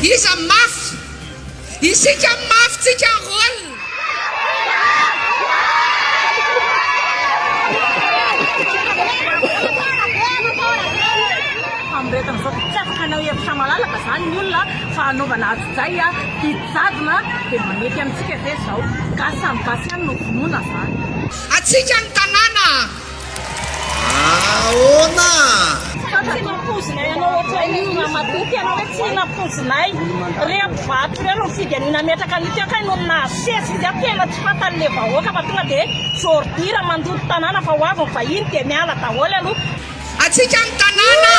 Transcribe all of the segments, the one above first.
Iza mafy? Isika mafy tsika rôle. Famoretana izao. Tsy afaka hanao hevitra malalaka izany ny olona fa hanaovana atsojay, didy jadona dia mba mety amintsika ve izao? Gasy samy gasy ihany no vonoina izany. Atsika ny tanàna. Ahoana? Fa tsy nampoizinay anao ohatran'io ramatoa tena hoe tsy nampoizinay. Ireo mpivarotra ireo no nifidy an'io nametraka an'io teo kay nony nahazo seza izy tena tsy fantany le vahoaka fa tonga dia ordure mandoto tanàna fa ho avy ny vahiny dia miala daholo aloha. Atsika ny tanàna.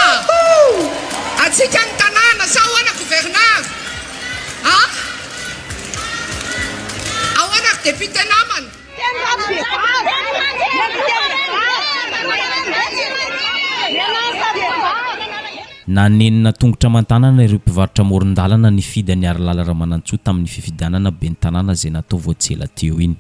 Atsika ny tanàna sa ahoana gouverneur? A? Ahoana ry député namana? Nanenina tongotra aman-tanana ireo mpivarotra amoron-dalana nifidy an'i Harilala Ramanantsoa tamin'ny fifidianana ben'ny tanàna izay natao vao tsy ela teo iny.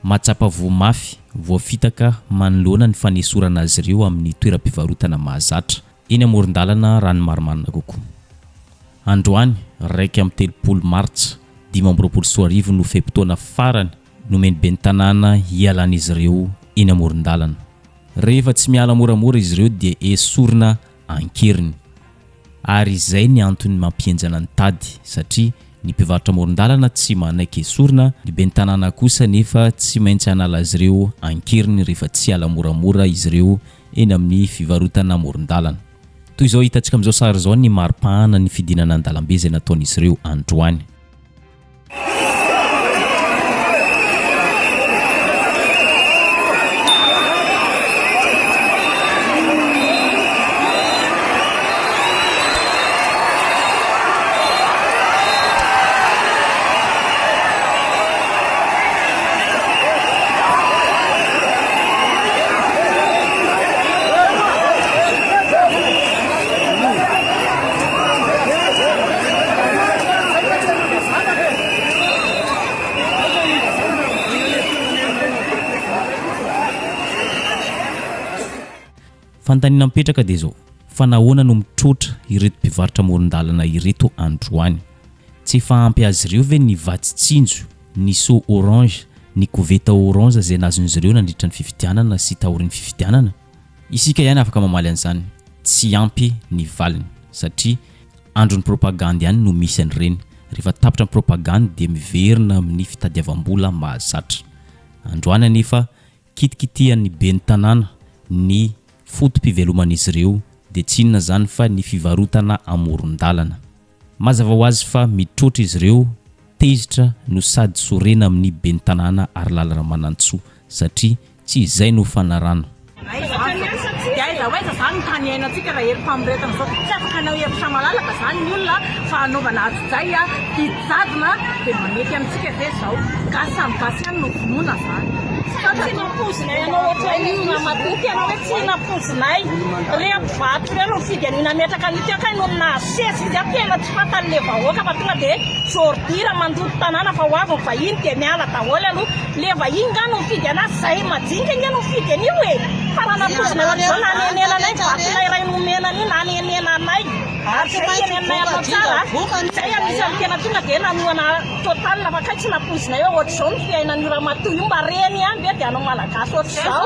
Mahatsapa voa mafy, voafitaka manoloana ny fanesorana azy ireo amin'ny toeram-pivarotana mahazatra eny amoron-dalana raha ny marimarina kokoa. Androany, 31 martsa 2025 no fe-potoana farany nomen'ny ben'ny tanàna hialan'izy ireo eny amoron-dalana. Rehefa tsy miala moramora izy ireo dia esorina an-keriny. Ary izay ny antony mampihenjana ny tady satria ny mpivarotra amoron-dalana tsy manaiky esorina, ny ben'ny tanàna kosa nefa tsy maintsy hanala azy ireo an-keriny rehefa tsy hiala moramora izy ireo eny amin'ny fivarotana amoron-dalana. Toy izao hitantsika amin'izao sary izao ny maripana ny fidinana an-dalambe izay nataon'izy ireo androany. Fanontaniana mipetraka dia izao, fa nahoana no mitroatra ireto mpivarotra amoron-dalana ireto androany? Tsy efa ampy azy ireo ve ny vatsy tsinjo, ny seau orange, ny koveta orange izay nazon'izy ireo nandritra ny fifidianana sy taorian'ny fifidianana? Isika ihany afaka mamaly an'izany, tsy ampy ny valiny satria andron'ny propagandy ihany no misy an'ireny, rehefa tapitra ny propagandy dia miverina amin'ny fitadiavam-bola mahazatra. Androany anefa kitikitihan'ny ben'ny tanàna ny foto-piveloman'izy ireo dia tsy inona izany fa ny fivarotana amoron-dalana. Mazava ho azy fa mitroatra izy ireo, tezitra no sady sorena amin'ny ben'ny tanàna Harilala Ramanantsoa satria tsy izay no fanarano. Dia aiza ho aiza izany ny tany iainantsika raha herim-pamoretana izao? Tsy afaka hanao hevitra malalaka izany ny olona fa hanaovana atsojay, didy jadona dia mba mety amintsika ve izao? Gasy samy gasy ihany no vonoina izany. Fa tsy nampoizinay hanao ohatran'io ramatoa tena hoe tsy nampoizinay. Ireo mpivarotra ireo no nifidy an'io nametraka an'io teo kay nony nahazo seza izy tena tsy fantany le vahoaka fa tonga dia ordure mandoto tanàna fa ho avy ny vahiny dia miala daholo aloha le vahiny nga no mifidy anazy zahay majinika nge no mifidy an'io e fa raha nampoizina ohatr'izao nanenenanay vatonay iray nomena an'io nanenenanay ary zay teneninay anao tsara zay anisan'ny tena tonga dia nanohana total fa kay tsy nampoizinay hoe ohatr'izao ny fiainan'io ramatoa io mba reny ihany ve dia hanao malagasy ohatr'izao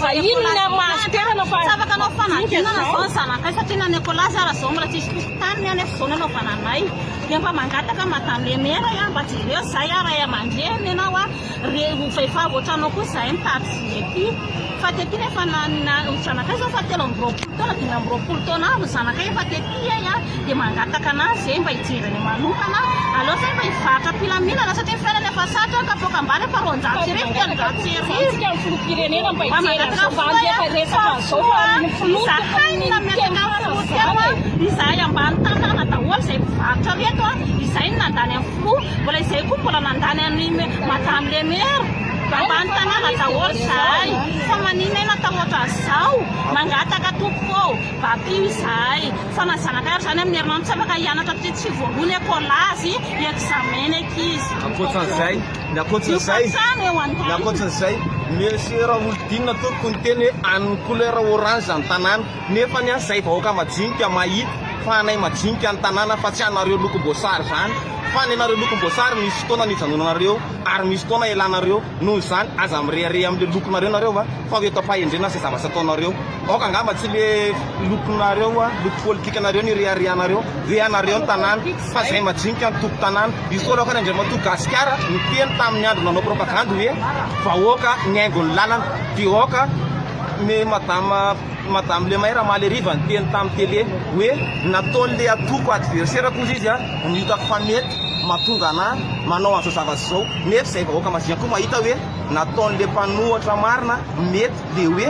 vahiny ny mahazo toerana fa Tsy afaka hanao fanadinana zao ny zanakay satria na ny écolage ara zao mbola tsisy tokotaniny any afovoany anaovana anay dia mba mangataka madame le maire a mba jereo zay a ray aman-dreny ianao a re vehivavy ohatranao koa zahay mitady vola ety fa tety nefa na na ny zanakay zao fa 23 taona 25 taona avy ny zanakay efa tety ay a dia mangataka anazy zay mba hijery anay manokana aleo zay mba hivarotra am-pilaminana satria ny fiainana efa sarotra kapoakam-bary efa 1200 300 filoham-pirenena mba Mba hijery mangataka an'izao filoha bandy efa resaka an'izao fa ny filoha Izahay tokony no nametraka miteny ny filoha farany teo a, izany e. izahay ambany tanàna daholo izay mpivarotra reto a, izay no nandany an'ny filoha, mbola izay koa mbola nandany an'i madame le maire, ambany tanàna daholo izahay, fa maninona ianao matahotra an'izao, mangataka tompoko ô, mba ampio izahay, fa na ny zanakay ary izany amin'ny herinandro tsy afaka hianatra satria tsy voaloa ny écolage, examen ny ankizy. Ankoatran'izay, ny ankoatran'izay, Io fa trano eo ny an-daniny. ankoatran'izay. Monsieur Raholidinina tompoko niteny hoe an'ny couleur orange ny tanàna nefany an zay vahoaka majinika mahita fa anay majinika ny tanàna fa tsy anareo lokom-boasary zany fa ny anareo lokom-boasary misy fotoana nijanonanareo ary misy fotoana ialanareo noho izany aza mirehareha amle lokonareo nareo va fa ho eto am-pahendrena zay zavatra ataonareo aoka angamba tsy le lokonareo a loko politikanareo no ireharehanareo hoe anareo ny tanàna fa zay majinika ny tompon-tanàna. Isaorako an' Andriamatoa Gasikara niteny tamin'ny andro nanao propagandy hoe vahoaka nihaingo ny lalana dia aoka me madame madame le maire omaly hariva niteny tamin'ny télé hoe nataon'le antoko adversaire kosa izy a no hitako fa mety mahatonga anah manao an'izao zavatra izao nefa izay vahoaka majinika koa mahita hoe nataon'le mpanohatra marina mety le hoe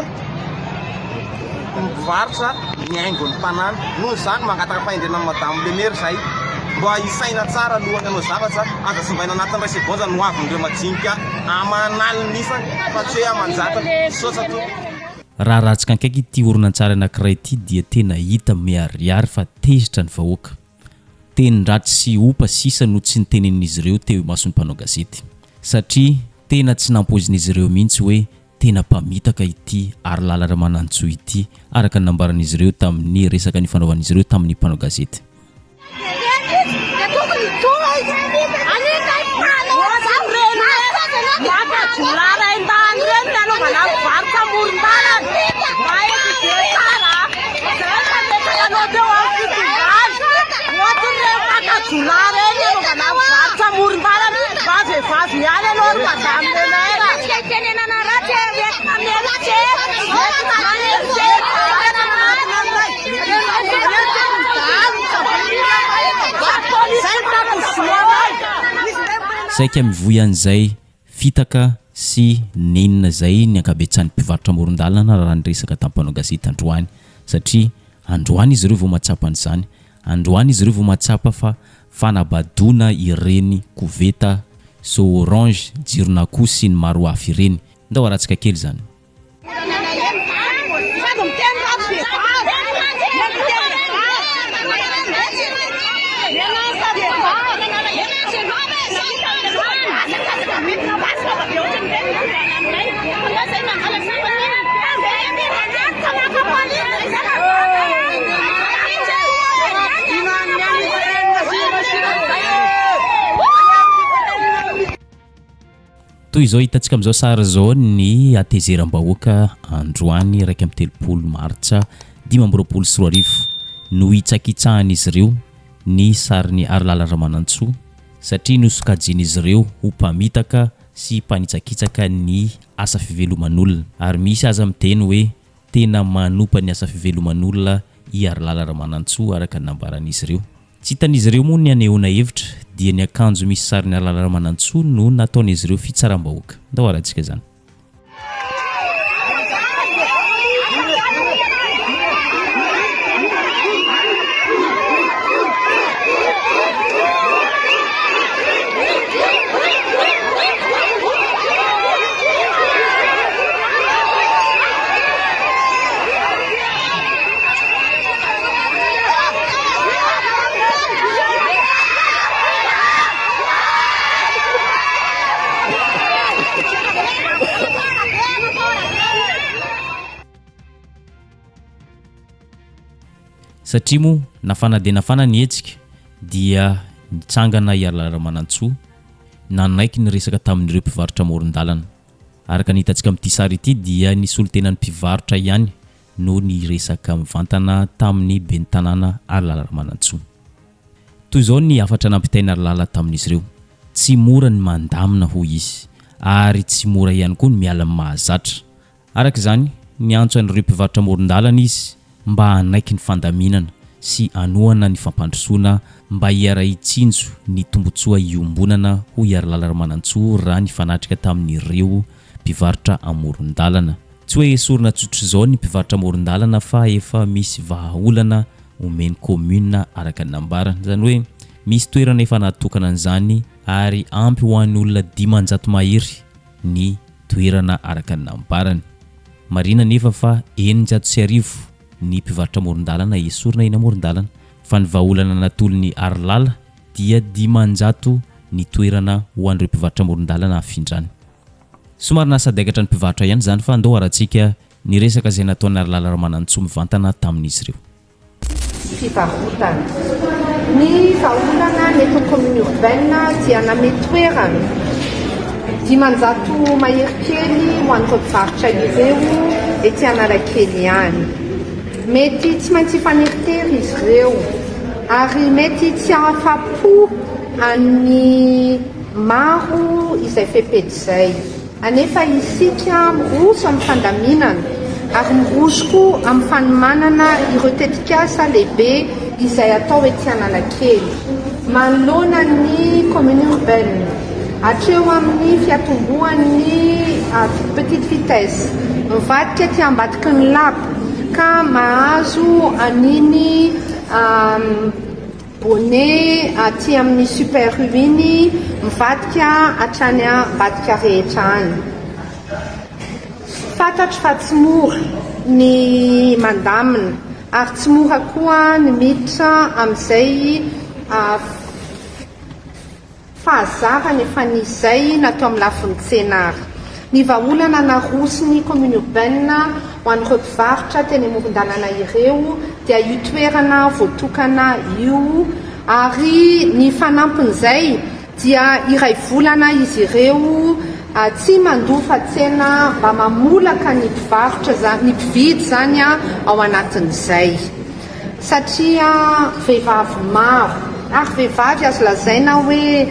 mivarotra ny haingon'ny tanàna. Noho izany, mangataka fahendrena amin'i Madame le Maire izahay mba hisaina tsara alohan'ny hanao zavatra, aza simbaina anatin'ny iray segondra ny hoavin'ireo majinika aman'aliny isany fa tsy hoe aman-jatony. Misaotra tompoko. Raha ratsy kankaiky ity horonantsary anankiray ity dia tena hita miharihary fa tezitra ny vahoaka. Tenin-dratsy sy opa sisa no tsy nitenenin'izy ireo teo imason'ny mpanao gazety. Satria tena tsy nampoizin'izy ireo mihitsy hoe tena mpamitaka ity Harilala Ramanantsoa ity, araka ny nambaran'izy ireo tamin'ny resaka nifanaovan'izy ireo tamin'ny mpanao gazety. Saika mivoy an'izay fitaka sy nenina izay ny ankabetsahan'ny mpivarotra amoron-dalana raha niresaka tamin'ny mpanao gazety androany satria androany izy ireo vao mahatsapa an'izany, androany izy ireo vao mahatsapa fa fanabadoana ireny koveta, seau orange, jiron'akoho sy ny maro hafa ireny. Ndao haratsika kely izany. Toy izao hitantsika amin'izao sary izao ny hatezeram-bahoaka androany 31 martsa 2025 nohitsakitsahan'izy ireo ny sarin'i Harilala Ramanantsoa satria nosokajian'izy ireo ho mpamitaka sy mpanitsakitsaka ny asa fiveloman'olona ary misy aza miteny hoe tena manopa ny asa fiveloman'olona i Harilala Ramanantsoa araka ny nambaran'izy ireo. Tsy hitan'izy ireo moa ny hanehoana hevitra dia ny akanjo misy sarin'i Harilala Ramanantsoa no nataon'izy ireo fitsaram-bahoaka. Ndao arahantsika izany. Satria moa nafana dia nafana ny hetsika dia nitsangana i Arlala Ramanantsoa nanaiky niresaka tamin'ireo mpivarotra amoron-dalana. Araka ny hitantsika amin'ity sary ity dia ny solontenan'ny mpivarotra ihany no niresaka mivantana tamin'ny ben'ny tanàna Harilala Ramanantsoa. Toy izao ny hafatra nampitain'i Harilala tamin'izy ireo, Tsy mora ny mandamina hoy izy, ary tsy mora ihany koa ny miala amin'ny mahazatra. Araka izany, niantso an'ireo mpivarotra amoron-dalana izy mba hanaiky ny fandaminana sy hanohana ny fampandrosoana mba hiara-hitsinjo ny tombontsoa iombonana hoy Harilala Ramanantsoa raha nifanatrika tamin'ireo mpivarotra amoron-dalana. Tsy hoe esorina tsotr'izao ny mpivarotra amoron-dalana fa efa misy vahaolana omen'ny commune araka ny nambarany. Izany hoe misy toerana efa natokana an'izany ary ampy ho an'ny olona 500 mahery ny toerana araka ny nambarany. Marihina anefa fa 1600 ny mpivarotra amoron-dalana esorina eny amoron-dalana fa ny vahaolana natolon'i Harilala dia 500 ny toerana ho an'ireo mpivarotra amoron-dalana hafindrany. Somary nahasadaikatra ny mpivarotra ihany izany fa andao harantsika ny resaka izay nataon'i Harilala Ramanantsoa mivantana tamin'izy ireo. Fivarotana. Ny vahaolana nentin'ny commune urbaine dia nanome toerana 500 mahery kely ho an'ireo mpivarotra ireo ety Analakely ihany. Mety tsy maintsy hifaneritery izy ireo ary mety tsy hahafapo an'ny maro izay fepetra izay. Anefa isika miroso amin'ny fandaminana ary miroso koa amin'ny fanomanana ireo tetikasa lehibe izay atao ety Analakely. Manoloana ny commune urbaine, hatreo amin'ny fiatombohan'ny petite vitesse, mivadika aty ambadiky ny lapa ka mahazo an'iny Bonnet aty amin'ny super U iny mivadika hatrany ambadika rehetra any. Fantatro fa tsy mora ny mandamina ary tsy mora koa ny miditra amin'izay Fahazarana efa nisy izay na teo amin'ny lafiny tsena ary. Ny vahaolana naroson'ny commune urbaine ho an'ireo mpivarotra teny amoron-dalana ireo dia io toerana voatokana io ary ny fanampin'izay dia iray volana izy ireo tsy mandoa fa tsena mba mamolaka ny mpivarotra ny mpividy izany ao anatin'izay. Satria vehivavy maro, ary vehivavy azo lazaina hoe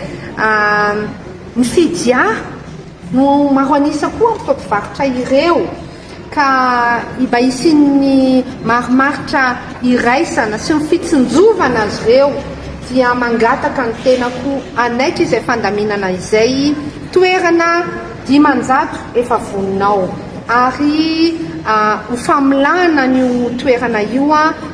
mifidy ahy no maro an'isa koa amin'ireo mpivarotra ireo, ka mba hisian'ny marimaritra iraisana sy ny fitsinjovana azy ireo dia mangataka ny tenako hanaiky izay fandaminana izay toerana 500 efa vonona ao. Ary ho famolahana an'io toerana io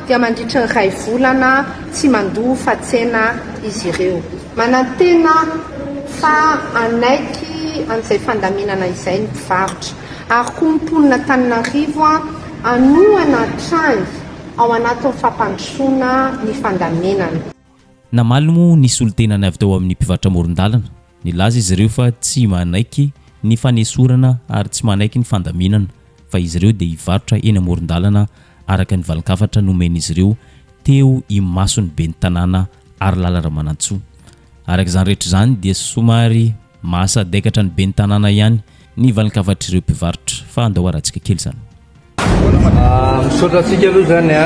dia mandritry ny iray volana tsy mandoa fa tsena izy ireo. Manantena aho fa hanaiky an'izay fandaminana izay ny mpivarotra ary koa ny mponin'Antananarivo hanohana hatrany ao anatin'ny fampandrosoana ny fandaminana. Namaly moa ny solontenany avy tao amin'ny mpivarotra amoron-dalana. Nilaza izy ireo fa tsy manaiky ny fanesorana ary tsy manaiky ny fandaminana fa izy ireo dia hivarotra eny amoron-dalana araka ny valin-kafatra nomen'izy ireo teo imason'ny ben'ny tanàna Harilala Ramanantsoa. Araka izany rehetra izany dia somary mahasadaikatra ny ben'ny tanàna ihany ny valin-kafatr'ireo mpivarotra fa andao harantsika kely izany. Misaotra antsika aloha izany a,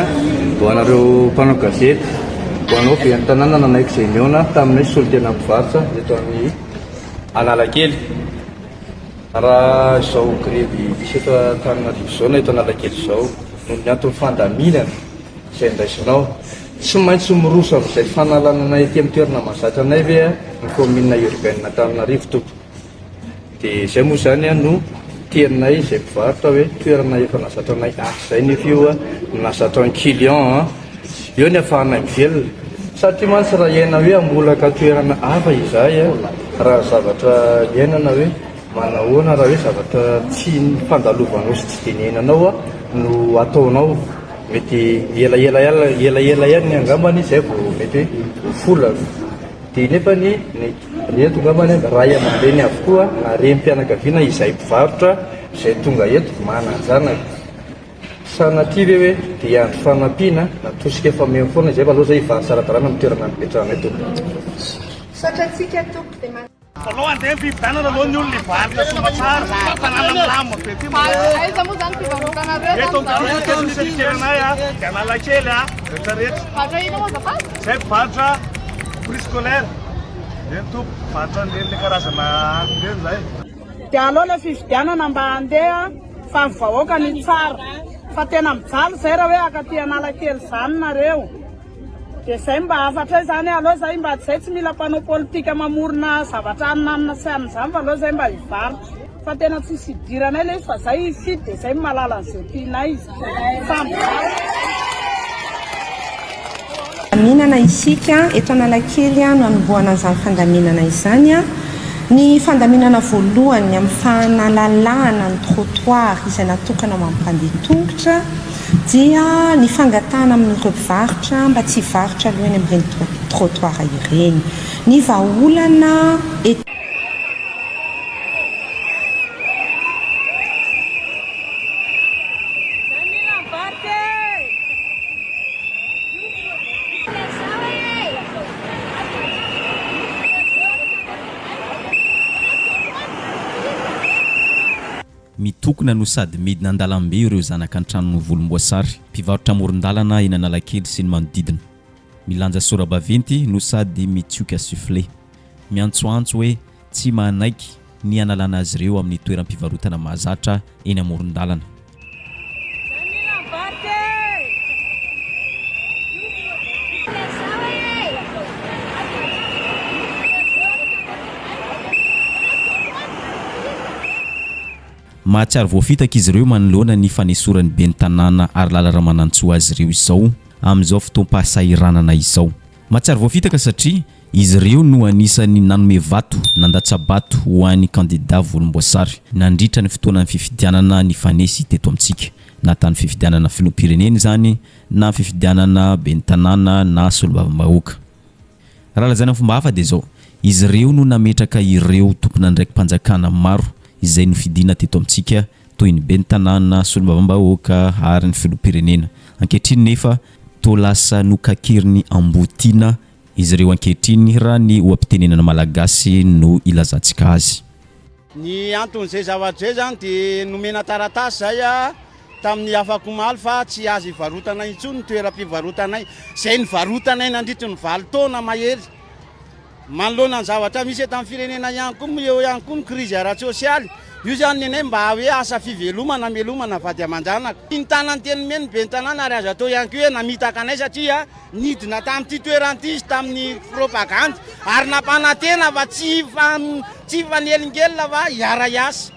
ho anareo mpanao gazety, ho anao ben'ny tanàna nanaiky izay nihaona taminay solontena mpivarotra eto amin'ny Analakely. Raha izao grevy misy eto Antananarivo izao na eto Analakely izao noho ny antony fandaminana izay ndraisinao, tsy maintsy miroso amin'izay fanalana anay ety amin'ny toerana mahazatra anay ve ny kaominina urbaine Antananarivo tompoko? Dia izay moa izany no teninay izay mpivarotra hoe toerana efa nahazatra anay hatrizay nefa io no nahazatra ny client an! Eo ny ahafahanay mivelona. Satria mantsy raha hiaina hoe hamolaka toerana hafa izahay an, raha zavatra iainana hoe manahoana raha hoe zavatra tsy fandalovanao sy tsy dia niainanao no ataonao, mety elaela elaela ihany angambany izay vao mety hoe ho folaka. Dia nefa ny ny eto angambany ray aman-dreny avokoa na renim-pianakaviana izay mpivarotra izay tonga eto manan-janaka. Sanatria ve hoe dia hiandry fanampiana na tosika efa omeny foana izay fa aleo izay hivarotra ara-dalàna amin'ny toerana nipetrahanay tompoko. Misaotra antsika tompoko dia manana. Aleo andeha ny fifidianana aloha ny olona hivarotra soamatsara fa tanàna milamina be ty mbola. Aiza moa zany fivarotanareo zany? Eto amin'ny eto misy toeranay a, dia Analakely a, rehetra rehetra. Mpivarotra inona moa azafady? Zay mpivarotra fruits scolaire. Ireny tompoko, mpivarotra an'ireny le karazana hanina ireny zay. Dia aleo le fifidianana mba handeha fa ny vahoaka no hitsara fa tena mijaly zay raha hoe haka aty Analakely zany nareo. Dia izay mba hafatray izany, aleo izahay mba izay tsy mila mpanao politika mamorona zavatra anona sy anona izany fa aleo izahay mba hivarotra fa tena tsisy hidiranay ilay izy fa izay hifidy dia izay mahalala an'izay tianay fa mivarotra. Fandaminana isika, eto Analakely no hanombohana an'izany fandaminana izany. Ny fandaminana voalohany amin'ny fanalalahana ny trottoir izay natokana ho an'ny mpandeha tongotra. Dia ny fangatahana amin'ireo mpivarotra mba tsy hivarotra aloha eny amin'ireny trottoir ireny. Ny vahaolana. Mitokona no sady midina an-dalambe ireo zanaka an-tranon'ny volomboasary, mpivarotra amoron-dalana eny Analakely sy ny manodidina. Milanja sora-baventy no sady mitsioka sifflet. Miantsoantso hoe tsy manaiky ny hanalana azy ireo amin'ny toeram-pivarotana mahazatra eny amoron-dalana. Mahatsiaro voafitaka izy ireo manoloana ny fanesoran'ny ben'ny tanàna Harilala Ramanantsoa azy ireo izao amin'izao fotoam-pahasahiranana izao. Mahatsiaro voafitaka satria izy ireo no anisan'ny nanome vato, nandatsa-bato ho an'ny kandida volomboasary nandritra ny fotoanan'ny fifidianana nifanesy teto amintsika, na tany fifidianana filoham-pirenena izany na fifidianana ben'ny tanàna na solombavambahoaka. Raha lazaina amin'ny fomba hafa dia izao, izy ireo no nametraka ireo tompon'andraiki-panjakana maro izay nofidiana teto amintsika toy ny ben'ny tanàna, solombavambahoaka ary ny filoham-pirenena. Ankehitriny nefa toa lasa nokakerin'ny amboa tiana izy ireo ankehitriny raha ny oha-pitenenana malagasy no ilazantsika azy. Ny anton'izay zavatra izay izany dia nomena taratasy izay tamin'ny afak'omaly fa tsy azo ivarotana intsony ny toeram-pivarotanay izay nivarotanay nandritry ny valo taona mahery. Manoloana ny zavatra misy eto amin'ny firenena ihany koa moa eo ihany koa ny krizy ara-tsosialy. Io izany ny anay mba hoe asa fivelomana hamelomana vady aman-janaka. Tsy nitana ny teny nomeny ny ben'ny tanàna ary azo atao ihany koa hoe namitaka anay satria nidina tamin'ity toerana ity izy tamin'ny propagandy ary nampanantena fa tsy tsy hifanelingelina fa hiara-hiasa.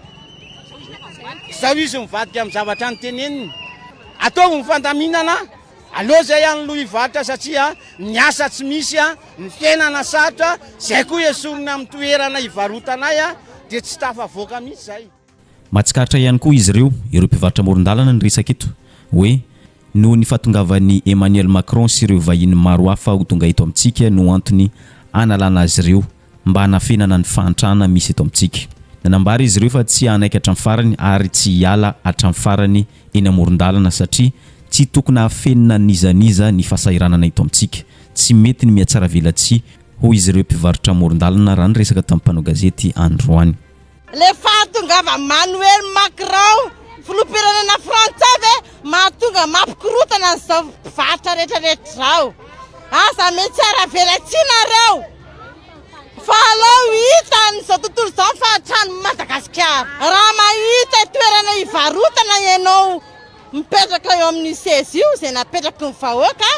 Izao izy mivadika amin'ny zavatra noteneniny. Ataovy ny fandaminana, aleo izay any loha hivarotra satria ny asa tsy misy, ny fiainana sarotra, izay koa esorina amin'ny toerana hivarotanay dia tsy tafavoaka mihitsy izay. Mahatsikaritra ihany koa izy ireo, ireo mpivarotra amoron-dalana ny resaka eto, hoe noho ny fahatongavan'i Emmanuel Macron sy ireo vahiny maro hafa ho tonga eto amintsika no antony hanalana azy ireo mba hanafenana ny fahantrana misy eto amintsika. Nanambara izy ireo fa tsy hanaiky hatramin'ny farany ary tsy hiala hatramin'ny farany eny amoron-dalana satria tsy tokony hahafenina n'iza n'iza ny fahasahiranana eto amintsika. Tsy mety ny mihatsaravelatsihy, hoy izy ireo mpivarotra amoron-dalana raha niresaka tamin'ny mpanao gazety androany. Le fahatongavan'i Manuel Macron filoham-pirenena frantsay ve mahatonga mampikorontana an'izao mpivarotra rehetra rehetra izao? Aza mitsiaravelatsihy nareo fa aleo hitan'izao tontolo izao ny fahantran'i Madagasikara. Raha mahita toerana hivarotana ianao mipetraka eo amin'io seza io izay napetraky ny vahoaka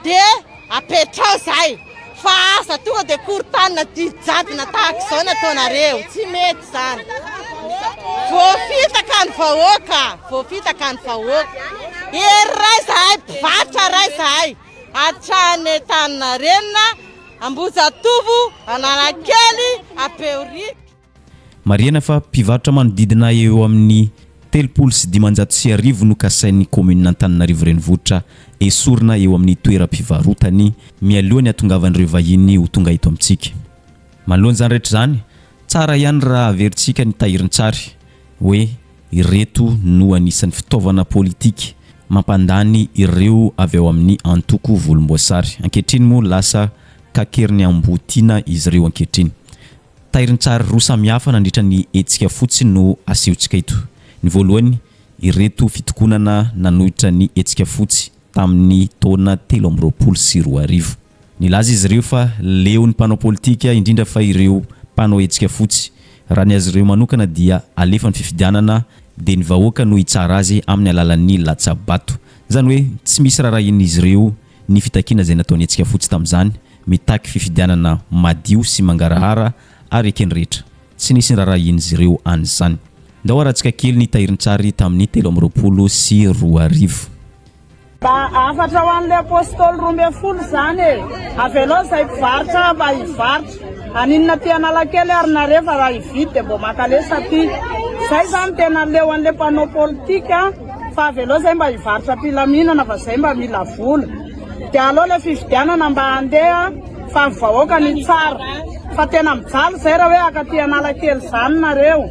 Dia apetrao zay fa aza tonga dia korotanina didy jadona tahaka izao ny ataonareo, tsy mety izany. Voafitaka ny vahoaka, voafitaka ny vahoaka. Hery iray zahay, mpivarotra iray zahay, hatrany Antaninarenina, Ambohijatovo, Analakely, Behoririka. Marihana fa mpivarotra manodidina eo amin'ny 1530 no kasain'ny kaominina Antananarivo Renivohitra esorina eo amin'ny toeram-pivarotany mialoha ny hatongavan'ireo vahiny ho tonga eto amintsika. Manoloana izany rehetra izany, tsara ihany raha averintsika ny tahirin-tsary hoe ireto no anisan'ny fitaovana politika mampandany ireo avy ao amin'ny antoko volomboasary. Ankehitriny moa lasa kakerin'ny amboa tiana izy ireo ankehitriny. Tahirin-tsary roa samihafa nandritra ny hetsika fotsy no asehontsika eto. Ny voalohany, ireto fitokonana nanohitra ny hetsika fotsy tamin'ny taona 2023. Nilaza izy ireo fa leon'ny mpanao politika, indrindra fa ireo mpanao hetsika fotsy. Raha ny azy ireo manokana dia alefa ny fifidianana dia ny vahoaka no hitsara azy amin'ny alalan'ny latsa-bato. Izany hoe tsy misy rarahian'izy ireo ny fitakiana izay nataon'ny hetsika fotsy tamin'izany, mitaky fifidianana madio sy mangarahara ary eken'ny rehetra. Tsy nisy nirarahian'izy ireo an'izany. Ndao haratsika kely ny tahirin-tsary tamin'ny 2023. Mba hafatra ho an'ilay apostoly 12 izany e! Avelao izay mpivarotra mba hivarotra. Haninona aty Analakely ary nareo fa raha hividy dia mbô mankalesa aty. Zay zany tena leo an'ilay mpanao politika fa avelao zay mba hivarotra am-pilaminana fa zay mba mila vola. Dia aleo ilay fifidianana mba handeha fa ny vahoaka no hitsara. Fa tena mijaly zay raha hoe hakaty Analakely zany nareo.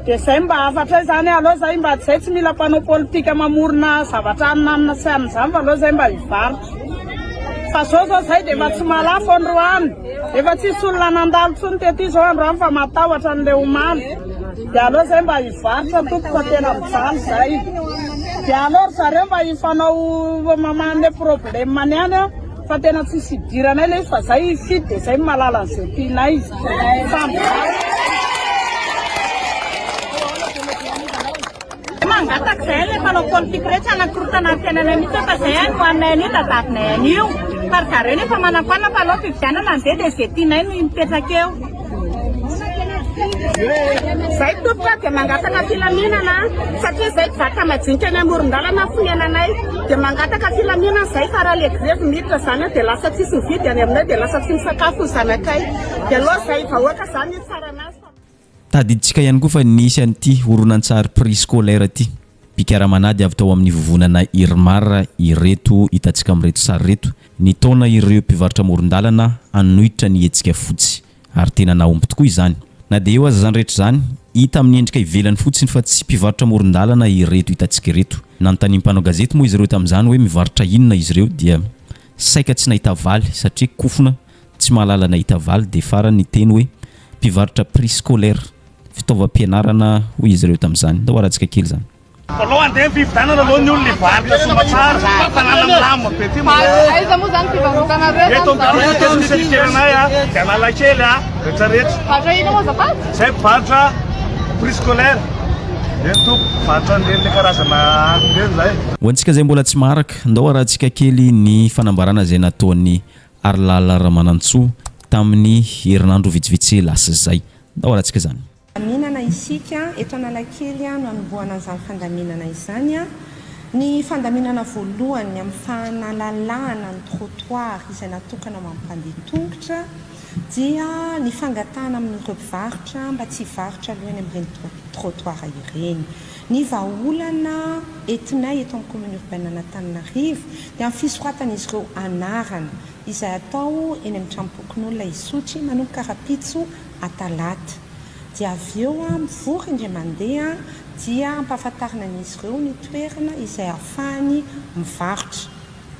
Dia zay mba hafatray zany aleo zay mba zay tsy mila mpanao politika mamorona zavatra anona sy anona zany fa aleo zay mba hivarotra. Fa zao zao zay dia efa tsy mahalafo androany. Efa tsisy olona nandalo tsony tety zao androany fa matahotra an'ilay omaly. Dia aleo zay mba hivarotra tompoko fa tena mijaly zay. Dia aleo ry zareo mba hifanao mamaha an'le problème any ihany an, fa tena tsisy idiranay le izy fa zay hifidy dia zay no mahalala an'izay tianay. Fa mijaly. Mangataka izay ilay mpanao politika ireo tsy hanakorotana ny fiainanay mihitsy fa izay no hohaninay anio tadavinay anio fa ry zareo nefa manam-panina fa aleo fifidianana andeha dia izay tianay no mipetraka eo. Zay tompoko dia mangataka filaminana satria zay mpivarotra majinika any amoron-dalana ny fonenanay dia mangataka filaminana zay fa raha le grevy miditra zany dia lasa tsisy mividy any aminay dia lasa tsy misakafo ny zanakay dia aleo zay vahoaka zany hitsara anazy fa Tadidintsika ihany koa fa nisy an'ity horonantsary prix scolaire ity. Mpikaramanady avy tao amin'ny vovonana Irmar ireto hitantsika amin'ireto sary ireto, nitaona ireo mpivarotra amoron-dalana hanohitra ny hetsika fotsy. Ary tena nahomby tokoa izany. Na dia eo aza izany rehetra izany, hita amin'ny endrika ivelany fotsiny fa tsy mpivarotra amoron-dalana ireto hitantsika ireto. Nanontanian'ny mpanao gazety moa izy ireo tamin'izany hoe mivarotra inona izy ireo dia saika tsy nahita valy satria kofona Tsy mahalala nahita valy dia farany niteny hoe mpivarotra prix scolaire, fitaovam-pianarana hoy izy ireo tamin'izany. Ndao arahantsika kely izany. Aleo handeha ny fifidianana aloha ny olona hivarotra soamatsara fa tanàna milamina be ty mantsy. Aiza moa zany fivarotanareo Eto amin'ny eto misy antsikeranay a, dia Analakely a, rehetra rehetra. Mpivarotra inona moa azafady? Zay mpivarotra prix scolaire. Eny tompoko, mpivarotra an'ireny le karazana hanina ireny zay. Ho antsika izay mbola tsy maharaka, ndao arahantsika kely ny fanambarana izay nataon'i Harilala Ramanantsoa tamin'ny herinandro vitsivitsy lasa izay. Ndao arahantsika izany. Fandaminana isika, eto Analakely no hanombohana an'izany fandaminana izany. Ny fandaminana voalohany ny amin'ny fanalalahana ny trottoir izay natokana ho an'ny mpandeha tongotra dia ny fangatahana amin'ireo mpivarotra mba tsy hivarotra aloha eny amin'ireny trottoir ireny. Ny vahaolana entinay eto amin'ny Commune Urbaine an'Antananarivo dia amin'ny fisoratan'izy ireo anarana izay atao eny amin'ny tranompokonolona Isotry manomboka rahampitso atalata. Dia avy eo mivory indray mandeha dia ampahafantarina an'izy ireo ny toerana izay ahafahany mivarotra.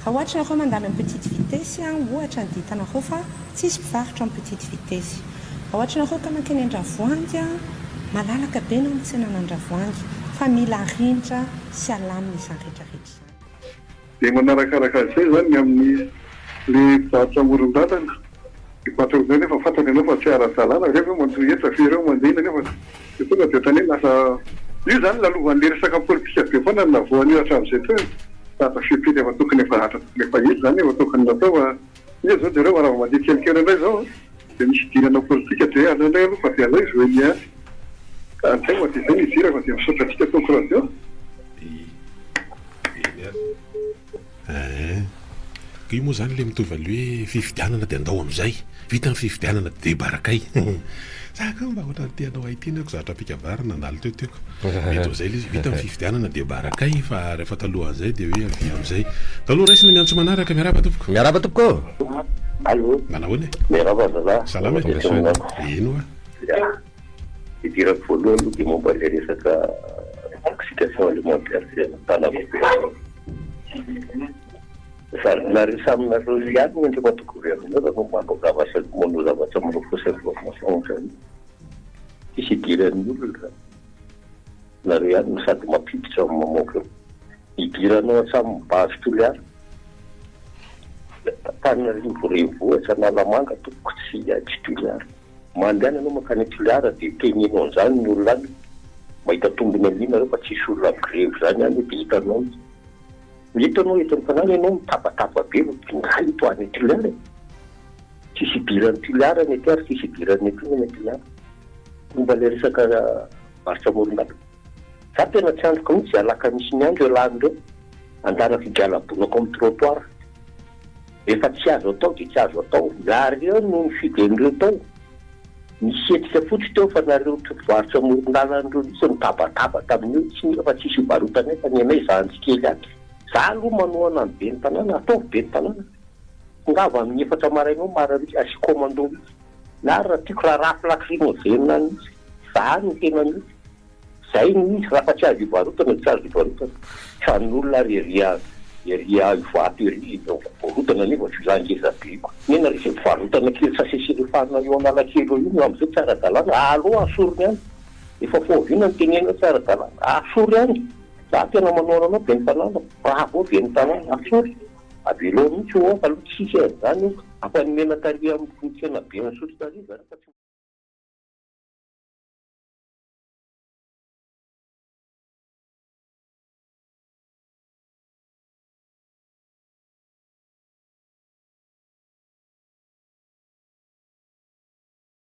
Raha ohatra nareo mandalo en petite vitesse ohatra dia hitanareo fa tsisy mpivarotra en petite vitesse. Raha ohatra nareo ka mankeny Andravoahangy, malalaka be ny ao amin'ny tsenan'Andravoahangy fa mila arindra sy alamina izany rehetra rehetra izany. Dia manarakaraka an'izay izany ny amin'ny le mpivarotra amoron-dalana. Ny mpivarotra amoron-dalana nefa fantany ianao fa tsy ara-dalàna, ireo ve mandoa hetra ve ireo mandeha inona nefa dia tonga dia ohatran'ny hoe lasa io izany lalovan'le resaka politika be foana no navoan'io hatramin'izay teo e. Zavatra fepetra efa tokony efa zatra tokony efa ela izany efa tokony natao fa io izao jereo fa raha vao mandeha kelikely indray izao dia misy idirana politika dia aleo indray aloha fa dia aleo izy ho eny ihany. Ka izay moa dia izay no idirako fa dia misaotra antsika tompoko radio. Eny ary. Eeh. Ka io moa zany le mitovy an'le hoe fifidianana de andao amizay. Vita ny fifidianana de barakay. Za koa mba ohatran'ny te hanao haiteny ako zatra mpikabary nandalo teo teoko. Mety ho zay le izy, vita ny fifidianana de barakay fa rehefa talohan'izay de hoe avia amizay. Taloha raisina ny antso manaraka, miarahaba tompoko. Miarahaba tompoko ô. Allô. Manahoana e? Miarahaba zalahy. Salama e. Eny oa. Ya. Idirako voalohany aloha dia momba ilay resaka intoxication alimentaire izay nahitana gouverneur. Zany nareo samy nareo ihany no andriamatoa gouverneur no manao zavatra manao zavatra manao fausse information ohatran'io. Tsisy idiran'ny olona zany. Nareo ihany no sady mampiditra no mamoaka eo. Idiranao hatramin'ny base Toliara. Antananarivo renivohitra Analamanga tompoko tsy tsy Toliara. Mandehana ianao mankany Toliara dia teneno an'izany ny olona any, mahita tombony amin'iny nareo fa tsisy olona migrevy izany any dia hitanao izy. Eto ianao eto an-tanàna ianao mitabataba be no nga ito any Toliara e! Tsisy idiran'i Toliara ny aty ary tsisy idiran'ny aty ny any Toliara. Momba ilay resaka varotra amoron-dalana. Za tena tsy andriko mihitsy izay alakamisy miandry ialahy ireo andanako higalabonako amin'ny trottoir. Rehefa tsy azo atao dia tsy azo atao. Nareo no nifidy an'ireo tao. Nisy hetsika fotsy teo fa nareo mpivarotra amoron-dalana ireo mihitsy no nitabataba tamin'io. Tsy mila fa tsisy hivarotanay fa ny anay zandry kely ato. Za aloha manohana ny ben'ny tanàna, ataovy ben'ny tanàna. Tongava amin'ny efatra maraina eo Marary asio commando mihitsy. Na ary raha tiako raha rafy lacrymogène any mihitsy. Za no tena mihitsy. Zay no izy, raha fa tsy azo ivarotana dia tsy azo ivarotana. Tranon'olona ary ery ery Ivato ery varotana nefa villa ngeza be koa. Nena ry zay fivarotana kely sachet cellophane eo Analakely eo io no amzay tsy ara-dalàna, aleo asoriny any. Efa fahoviana no tenenina tsy ara-dalàna? Asory any! Za tena manohana anao ben'ny tanàna, bravo ben'ny tanàna, asory! Avelao mihitsy io ao fa aloha tsisy an'izany io, afa nomena tary amin'ny tsena be an'i Sotro tary zareo fa tsy.